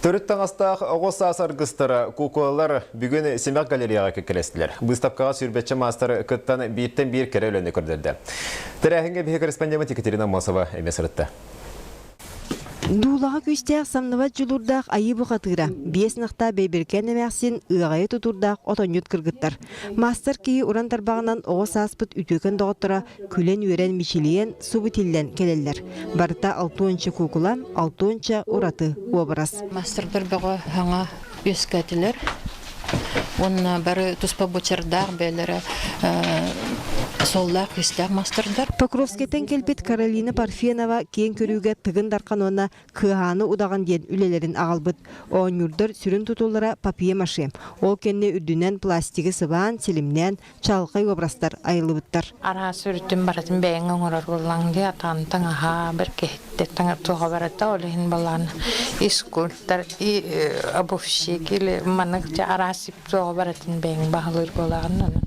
Төрүт таҥастаах оҕо саас аргыстара куукулалар бүгүн Симэх галереяҕа кэккэлэстилэр. Быыстапкаҕа сүүрбэччэ маастар кыттан бииртэн биир кэрэ үлэни көрдөрдө. Тэрээһиҥҥэ биһиги корреспондеммыт Екатерина Аммосова эмиэ сырытта. Дуулаҕа күүстээх самныбат дьулуурдаах айыы бухатыыра, биэс ынахтаах бэйбэрикээн эмээхсин, ыаҕайа тутуурдаах отонньут кыргыттар. Маастар киһи уран тарбаҕынан оҕо сааспыт үтүөкэн доҕотторо күлэн-үөрэн мичилийэн, субу тиллэн кэлэллэр. Барыта алтуонча куукула, алтуонча ураты уобарас. Маастардар бөҕө саҥа үөскээтилэр уонна бары туспа буочардаах бэйэлэрэ суоллаах-иистээх маастардар. Покровскайтан кэлбит Каролина Парфенова киэҥ көрүүгэ Тыгын Дархан уонна Кыаһааны удаҕан диэн үлэлэрин аҕалбыт. Оонньуурдар сүрүн тутуллара папье-маше. Ол кэннэ үрдүнэн пластигы сыбаан, силимнээн, чаҕылхай образтар айыллыбыттар. Араас өрүтүн барытын бэйэҥ оҥорор буоллаҥ дии, атаан таҥаһа, бэркэһиттэр таҥа туоҕа барыта, ол иһин балаан и скульптор, и обувщик или маннык дьэ араас туоҕа барытын бэйэҥ баһылыыр буолаҕын онон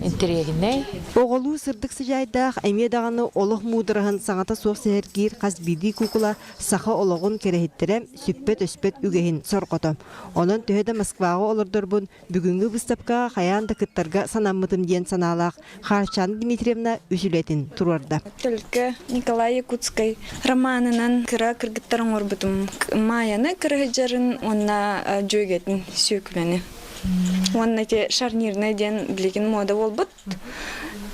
интэриэһинэй. Оҕолуу сырдык сыдьаайдаах эмиэ даҕаны олох муудараһын саҥата суох сэһэргиир хас биирдии куукула саха олоҕун кэрэһиттэрэ сүппэт-өспөт үгэһин сорҕото. Онон төһө да Москваҕа олордорбун Бүгүҥҥү быыстапкаҕа хайаан да кыттарга санаммытым диэн санаалаах Хаарчаана Дмитриевна үс үлэтин туруорда. Төлкө Николай Якутскай романынан кыра кыргыттар оҥорбутум. Майаны кырыһыдьарын уонна дьүөгэтин сүөкүлэни. Уонна ити шарнирный диэн билигин мода буолбут.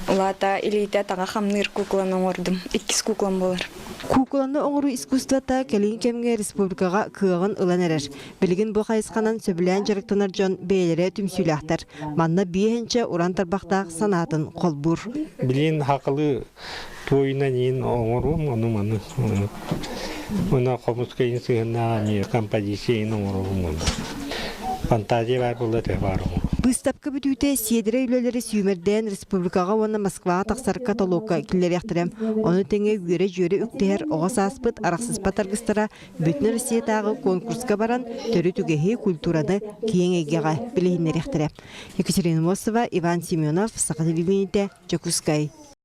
Улаата илиитэ таҥа хамныыр кукланы оҥордум. Иккис куклам буолар. Куукуланы оҥоруу искусствота кэлин кэмҥэ республикаҕа кыаҕын ылан эрэр. Билигин бу хайысханан сөбүлээн дьарыктанар дьон бэйэлэрэ түмсүүлээхтэр. Манна биэһинчэ уран тарбахтаах санаатын холбуур. Билигин хакылыы туойунан иин оҥоруом, ону маны. Уна хомуска иин сыһыннаах эмиэ композиция иин оҥоруом ону. Фантазия баар буолла төһө баар оҥоруом. Быыстапка бүтүүтэ сиэдэрэй үлэлэри сүүмэрдээн республикаҕа уонна Москваҕа тахсар каталогка киллэриэхтэрэ. Ону тэҥэ үөрэ-дьүөрэ үктэһэр оҕо сааспыт арахсыспат аргыстара Бүтүн Россиятааҕы конкурска баран төрүт үгэһи, культураны киэҥ эйгэҕэ билиһиннэриэхтэрэ. Екатерина Мосова, Иван Семенов, Саха телевидениетэ, Дьокуускай.